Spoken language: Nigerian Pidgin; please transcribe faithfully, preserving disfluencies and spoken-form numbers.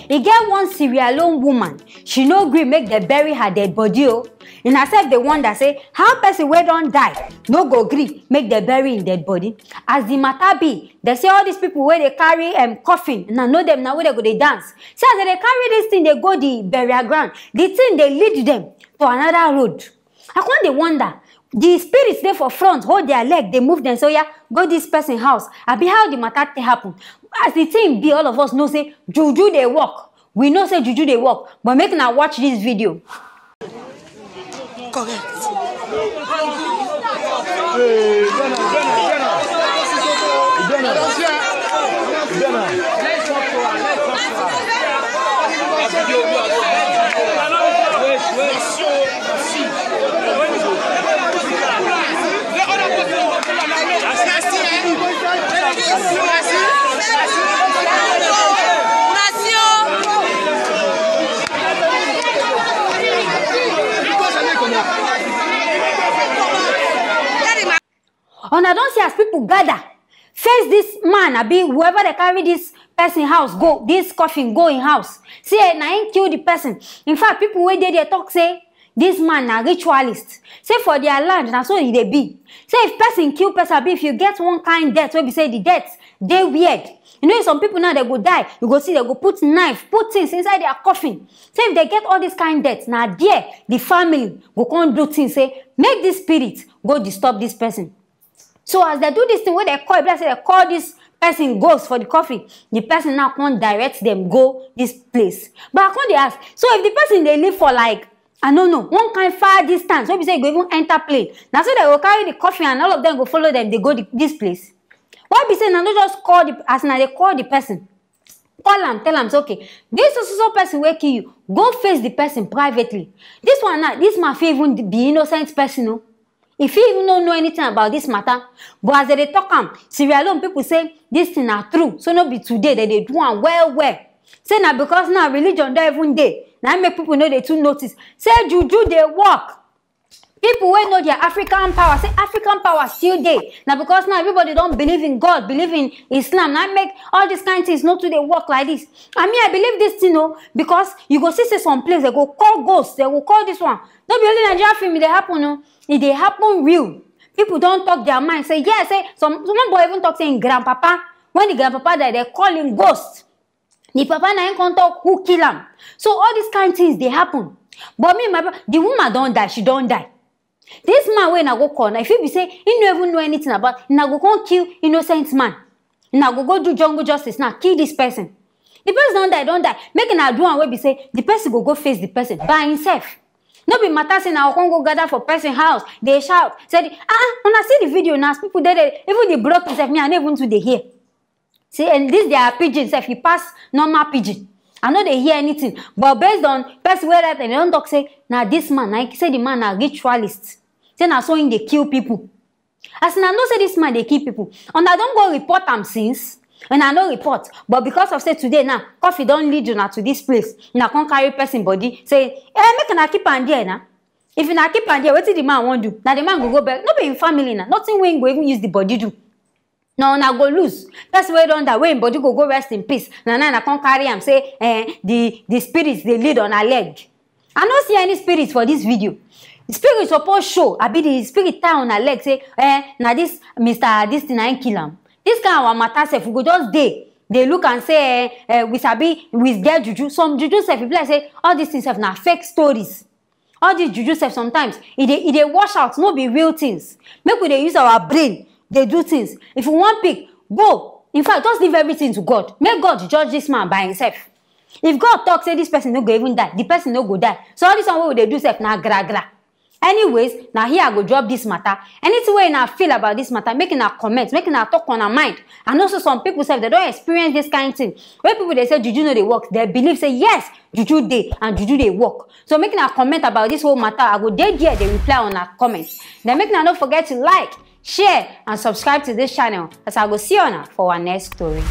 E get one Sierra Leone woman, she no gree make dem bury her dead body o. Una sef dey wonder say how person wey don die no go gree make dem bury im dead body. As the matter be, dem say all these people wey dey carry um, coffin, una know dem na, wey dem go dey dance. Say as dem dey carry this thing dey go the burial ground, the thing dey lead dem to another road. I come dey wonder, the spirits dey for front, hold their leg, dey move dem say, "Oya, go this person house." Abi how the matter take happen? As the thing be, all of us know say juju dey work. We know say juju dey work, but make una watch this video. Correct. Una don see as people gather face this man, abi whoever dey carry this person house go, this coffin go im house. Say na him kill the person. In fact, people wey dey there talk say this man na ritualist. Say for their land, na so e dey be. Say if person kill person, abi if you get one kind death wey be say the death dey weird, you know, some people now, they go die, you go see they go put knife, put things inside their coffin. Say if they get all this kind death, na there the family go come do things, say make this spirit go disturb this person. So as they do this thing, wey they call, like say they call this person ghost for the coffin, the person now come direct them go this place. But I come dey ask, so if the person dey live for, like, I no know, one kind far distance, wey be say you go even enter plane, na so they go carry the coffin and all of them go follow them, they go the, this place? Why be say na no just call the, as na dey call the person, call am, tell am say, "Okay, this so so so person wey kill you, go face the person privately." This one now, this man fit even be innocent person o. He fit even no know anything about this matter. But as they dey talk am, Sierra Leone people say this thing na true. So no be today dem dey do am well well. Say na because now religion don even dey, na im make people no dey too notice. Say juju dey work. People wey know their African power, say African power still dey. Na because now everybody don believe in God, believe in Islam. Na im make all these kind things no too dey work like this. I mean, I believe this thing o, because you go see say some place they go call ghost, they go call this one. No be only Nigeria film e dey happen o. E dey happen real. People don talk their mind, say yes, say some, some boy even talk say im grandpapa, when the grandpapa die, they call him ghost. The papa na him come talk who kill am. So all these kind things dey happen. But me, my bro, the woman don die, she don die. This man wey una go call now, if he be say he no even know anything about, una go come kill innocent man. Una go go do jungle justice now, kill this person. The person don die, don die. Make una do am wey be say the person go go face the person by himself. No be matter say na come go gather for person house, dey shout. Say the, ah, ah, una see the video now, as people dey there, even the broken sef, me, I no even too dey hear. See, and this their pidgin sef, e pass normal pidgin. I no dey hear anything. But based on person wey write, dem don talk say na this man, na, say the man na ritualist. Say na so him dey kill people. As una know say this man dey kill people, una don go report am since? Una no report. But because of say today now, coffee don lead una to this place, una come carry person body. Say, eh, make una keep am there na. If una keep am there, wetin the man wan do? Na the man go go beg. No be him family na. Nothing wey him go even use the body do. Na una go lose. Person wey don die, wey him body go go rest in peace, na now una come carry am say, eh, the, the spirits dey lead on her leg. I no see any spirit for this video. The spirit suppose show, abi the spirit tie on her leg say, eh, na this Mister This thing na him kill am. This kind of matter sef, we go just dey, dey look and say, eh, eh, we sabi, we get juju. Some juju sef, e be like say all these things sef na fake stories. All these juju sef sometimes, e dey, e dey wash out, no be real things. Make we dey use our brain, dey do things. If you wan pick, go. In fact, just leave everything to God. Make God judge this man by himself. If God talk say this person no go even die, the person no go die. So all this one wey we dey do sef na gra gra. Anyways, na here I go drop this matter. Anything wey una feel about this matter, make una comment, make una talk una mind. I know say some people sef, they don experience this kind thing. Wey people dey say juju no dey work, they believe say yes, juju dey and juju dey work. So make una comment about this whole matter. I go dey there, dey reply una comment. Then make una no forget to like, share, and subscribe to this channel, as I go see una for our next story.